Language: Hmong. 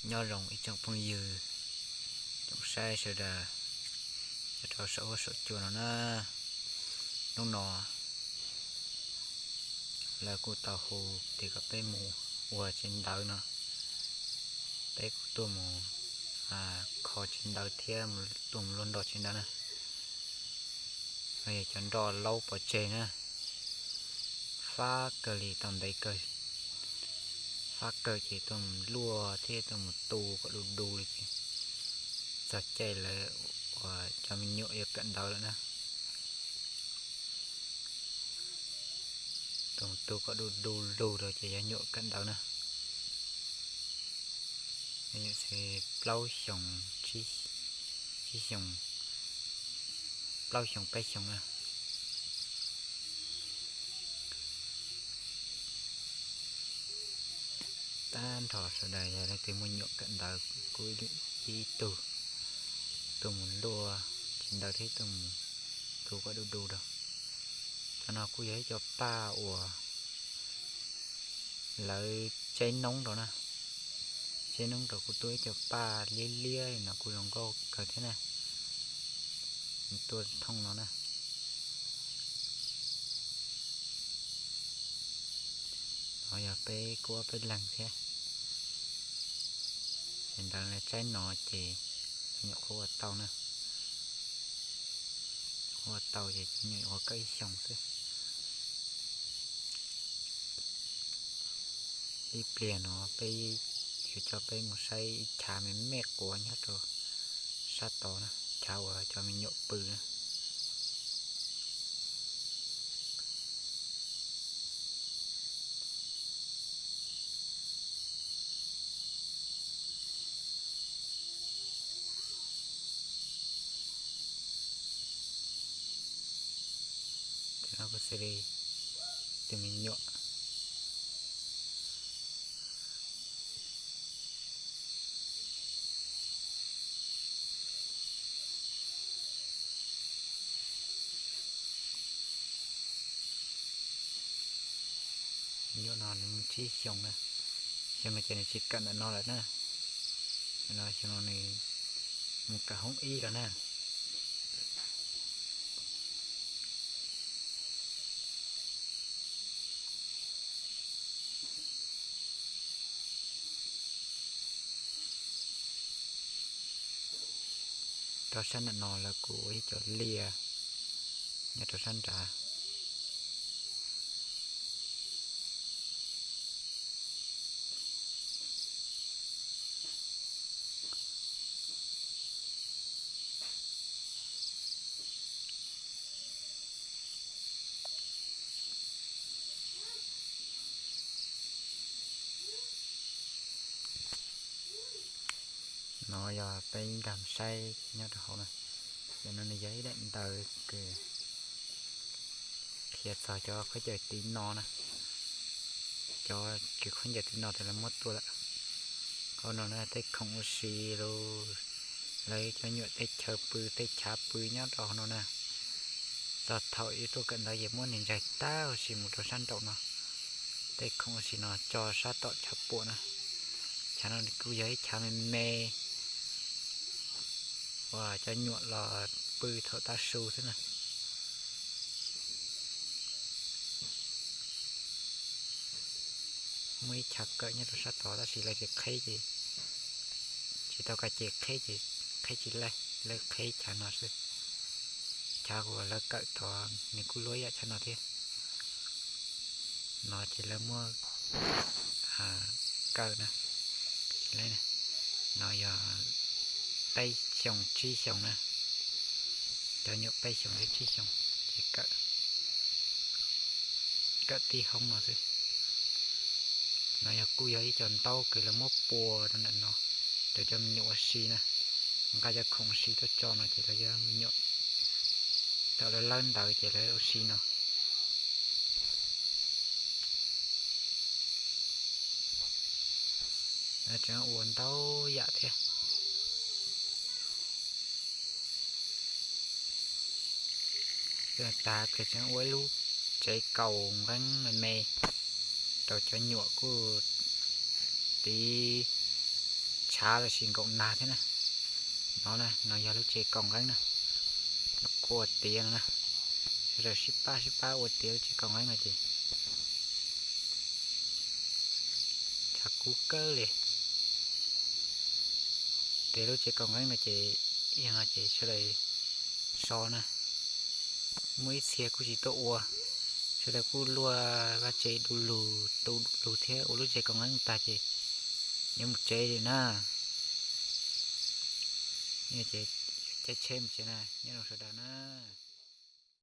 Nyob zoo ib tsoom phooj ywg, tsoom saib sawv daws, nyob rau saum huab saum cua no na. Hnub no lawv kuj tau hu tias kom peb mus ua tsev ntawv no, peb kuj tuaj mus kho tsev ntawv thiab tuaj mus luaj nrog tsev ntawv na. Yog cov nroj laub pov tseg na, fab kawg li tau ntev kawg, fab kawg ces tuaj mus luaj thiab tuaj mus tu kom du du li ces txog caij lawv uas cov me nyuam yuav kawm ntawv lawm na. Tuaj mus tu kom du du lug rau ces yuav nyuam kawm ntawv na. Plaub xyoos, tsib xyoos, plaub xyoos peb xyoos na. Tag nrho sawv daws yog leej twg muaj nyuam kawm ntawv kuj ib tug tuaj mus luaj tsev ntawv thiab tuaj mus tu kom du du rau. Cov no kuj yog ib co paj uas lawv tseb noob rau na, tseb noob rau kuj tuaj ib co paj liab liab no kuj zoo nkauj kawg thiab na, tuaj thooj no na. Ho yog peb kuj ob peb leeg thiab, ces ntawd tsaib no ces cov nyuam qhuav ua tau na, ua tau ces cov nyuam ua kawm ib xyoos xwb. Ib pliag no peb yuav coj peb mus saib ib chav me me quav nyob rau sab tod na, chav uas cov me nyuam pw na. Cov no kuj xws li tus me nyuam. Nyuam no nws muaj tsib xyoos na, xyoo no ces nws tsis kawm ntawm no lawm na. Xyoo no, xyoo no nws mus kawm hoob ib lawm na. Rau sab nram no lawv kuj ua ib co liaj nyob rau sab nrad. No yog peb nkag saib nyob rau hauv na, yog no nws yog ib daim ntawv kws qhia txog cov khaub ncaws tiv no na, cov kws khaub ncaws tiv no tas lawv muab tua lawm. Hauv no na tej khoom ua si los lawv cov nyuam tej chaw pw tej chav pw nyob rau hauv no na. Txog thaum yuav tuaj kawm ntawv ces muab nws ntsaig tag ua si mus rau sab nraum no. Tej khoom ua si no tso sab tom chav puam na. Chav no kuj yog ib chav me me uas cov nyuam los pw thaum tav su xwb na. Muaj ib chav kawm nyob rau sab tod tab sis lawv tsis qheb ces, tsis tau ka ces qheb ces qheb tsis laij, lawv qheb chav no xwb. Chav uas lawv kawm tod nws kuj luaj ib yam chav no thiab. No ces lawv muab kawm na, no yog peb xyoos tsib xyoos na, cov nyuam peb xyoos thiab tsib xyoos ces kawm, kawm tib hoob no xwb. No yog kuj yog ib co ntaub kws lawv muab pua rau ntawm no rau cov me nyuam ua si na. Nqa cov khoom ua si tuaj tso no ces lawv cov me nyuam thaum lawv lawb ntawv ces lawv ua si no. Lawv tseem ua ntau yam thiab. Tag ces tseem ua ib lub tsev kaus nqeeb me me rau cov nyuam kuj tiv, tsha tav los sis nkaum nag thiab na. No na, no yog lub tsev kaum nqeeb na, no kuj ua tiav no na. Sawv daws sib pab sib pab ua tiav lub tsev kaum nqeeb no ces tshav kub kawg li. Tiav lub tsev kaum nqeeb no ces, yog no ces sawv daws so na, muaj ib txhia kuj tsis tuaj ua, sawv daws kuj luaj vaj tse du lug tu du lug thiab ua lub tsev kaum nqeeb tag ces yuav mus tsev li na. Ces caij tsheb mus tsev na, nyob zoo sawv daws na.